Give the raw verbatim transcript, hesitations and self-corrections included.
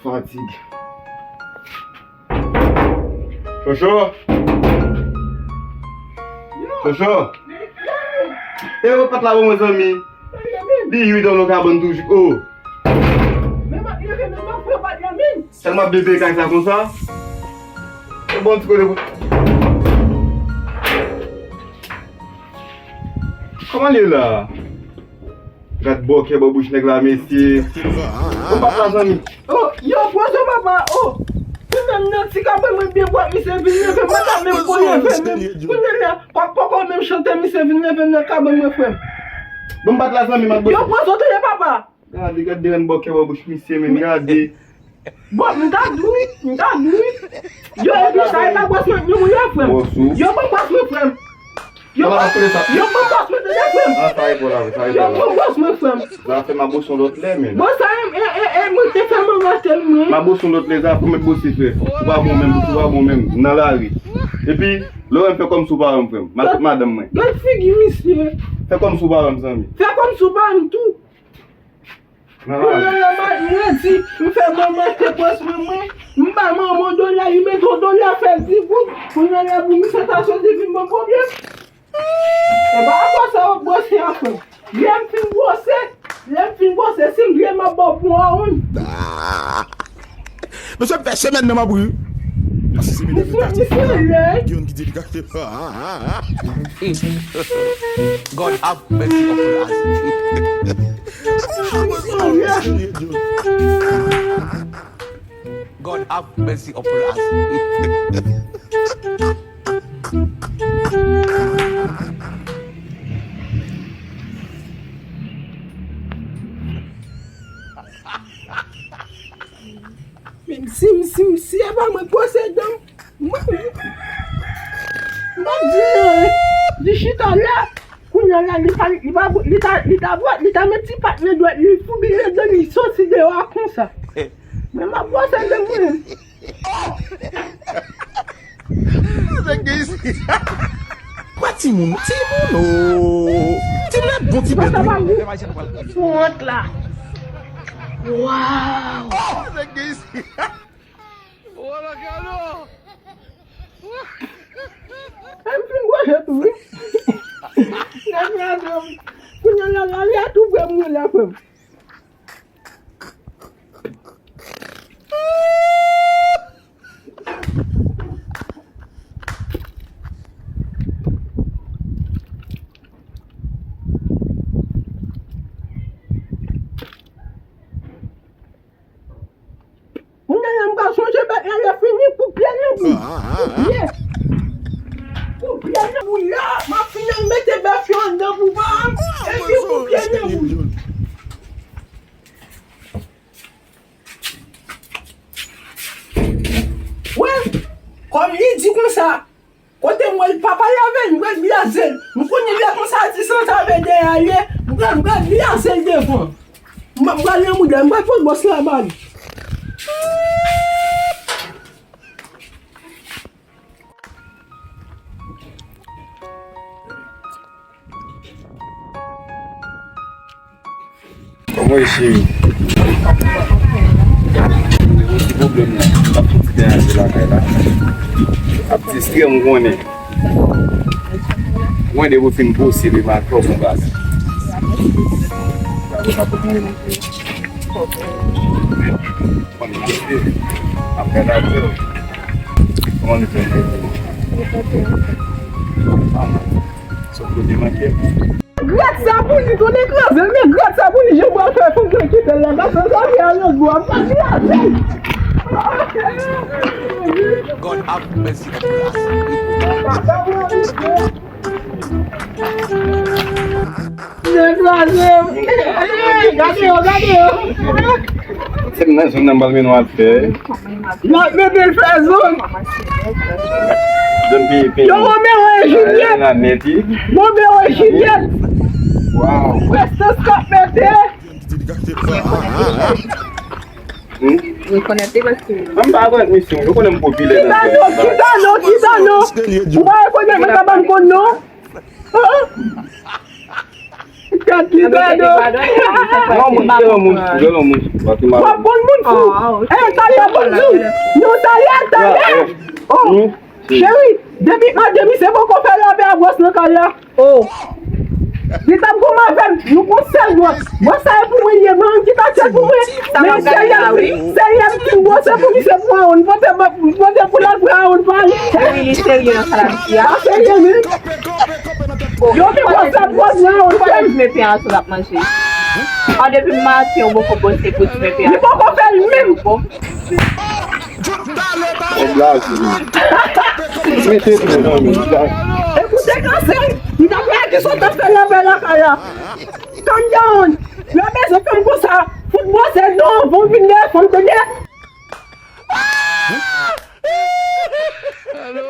Fatig. Chonchon! Chonchon! E yo pat la bon, mezanmi. Di ui dan nou kabann toujou. Oh! Tèlman bebe kay sa konsa. Se bon ti kote pou. Kòman li ye la? Gad bòkè bò bouch nèg la, mesye. Bon, papa, zanmi. Oh, yo, pran sa, papa. Oh, ou menm nan ti kabann mwen byen bwat, misye vin leve, mwen ta menm pou leve menm. Kounye a, papa, poko menm chante, misye vin leve nan kabann mwen, frè m. Bon, m bat la, zanmi, m ap. Yo, pran sa, tande, papa. Gade, gade, grenn bòkè bò bouch misye, men gade. Bon, m ta dou, m ta dou. Yo, epi sa, e pa bwòs mwen, nou, yo, frè m. Yo, bon, bwòs mwen, frè m. Yo, bon, yo, bon, bwòs mwen, tande, frè m. Ah, sa e bon la, sa e bon la. Yo, bon, bwòs mwen, frè m. Zafè m a bwose yon lòt lè, men. Bon, sa, e, e, e, e, mwen te fè manman tèl mwen. M a bwose yon lòt lè, zafè mwen bwose, frè. Ou pa bon menm, ou pa bon menm, nan lari. Epi, lè w wè m fè kòmsi w pa wè m, frè m. M a tout madanm mwen. Gad figi misye. Fè kòmsi w pa wè m, zanmi. Fè kòmsi w pa wè m tou. Kounye a la, m di, m fè manman te pwès mwen, mwen, m ba manman yon dola, li mete yon dola fè di goud. Kounye a la, pou misye ta soti vin ban pwoblèm. E pa ankò sa yo bwose ankò. Lè m fin bwose, lè m fin bwose, si m vle m ap ba w pou yon woun. Mesye, fè semèn nan m ap ri. Mesye, mesye, lè. Yon ki di li ka fè. God have mercy upon us. God have mercy upon us. Men si, si, si e pa mwen k bwose dan m, mwen, mwen di, eh, li chita la. Kounye a la, li pa, li pa, li ta, li ta bwè, li ta met ti pat nan dwèt li, foubi nan dan li, soti deyò a konsa. Men m ap bwose dan mwen. Nèg gen isi. Wè timoun, timoun, oh. Timoun ap bon ti bèt, wi. Wont la. Waw. Nèg gen isi. M fin gwoje tou, wi. Nèg la, kounye a la, la, li a tou prè mouri la, frè m. Kounye a m ka sonje bèt la lè fini, koup pye nan bouch. Koup pye. Koup pye nan bouch la, m ap fini mete bèf yo anndan pou pa, epi koup pye nan bouch. Wè, kòm li di konsa, kote m wè l pa pale avè l, m pral blaze l. M konnen lè konsa a di san save dèyè a ye, m pral, m pral blaze l devan. M pral nan mouda, m pral pot bòs la ba li. Kòman w ye, cheri? Ki pwoblèm nan? M ap fè ti deranj lakay la. Ap distrè m, ou konnen. Mwen, depi w fin bwose, li pa twò bon baz. Sa pou sa pou mwen. Mwen, m ap gade avè w. Kòman nou fè? Sòt kote manke. Grat sa pou li, tonnè kraze l, men grat sa pou li, jan w pral fè fanm nan kite l la, gason sa vle al nan gwa, m pa di avel. God have mercy upon us. Nèg kraze m. Gade yo, gade yo. Se m nan zòn nan m pral mennen w al fè. L ap mete l fè zòn. Zòn peyi, peyi. Yo, Romeo e Juliet. Romeo e Juliet. Waw. Prestans k ap mete. Hmm? Rekonèt li paske. Mwen pa konn misye, yo konnen m popilè nan zòn nan. Kitano, Kitano, Kitano. Ou pa rekonèt mwen ka ban m kòd non. Gad ki gado. Non, moun, se yon moun fou, se yon moun fou, pa te mal. Bon, bon moun fou. Eh, talè, bon di. Non, talè, talè. Oh, cheri, depi mande misye poko fè lapè a bwòs nan kay la. Oh. Li t ap goumen avè m, nou gon sèl bwòs. Bwòs sa e pou mwen li ye, mwen menm ki t ap fè pou mwen. Men se li menm, se li menm ki bwòs, se pou misye pran yon, pote, pote pou l al pran yon pa li. Wi, li serye nan sa l ap di a. Pa serye, men. Yo te bwòs la, bwòs nan yon fèm. Mete a sou l ap manje. An depi maten, ou poko bwose pou ti mete a. Li poko fè l menm. Bon. Ou blaze. Mete tou nan men, blaze. Ekoute, kanse, m ta pral ki sot ap fè lapè lakay la. Calm down. Yo bezwen fè m konsa. Fout bwose non, bon vin de fanm tande. Alo.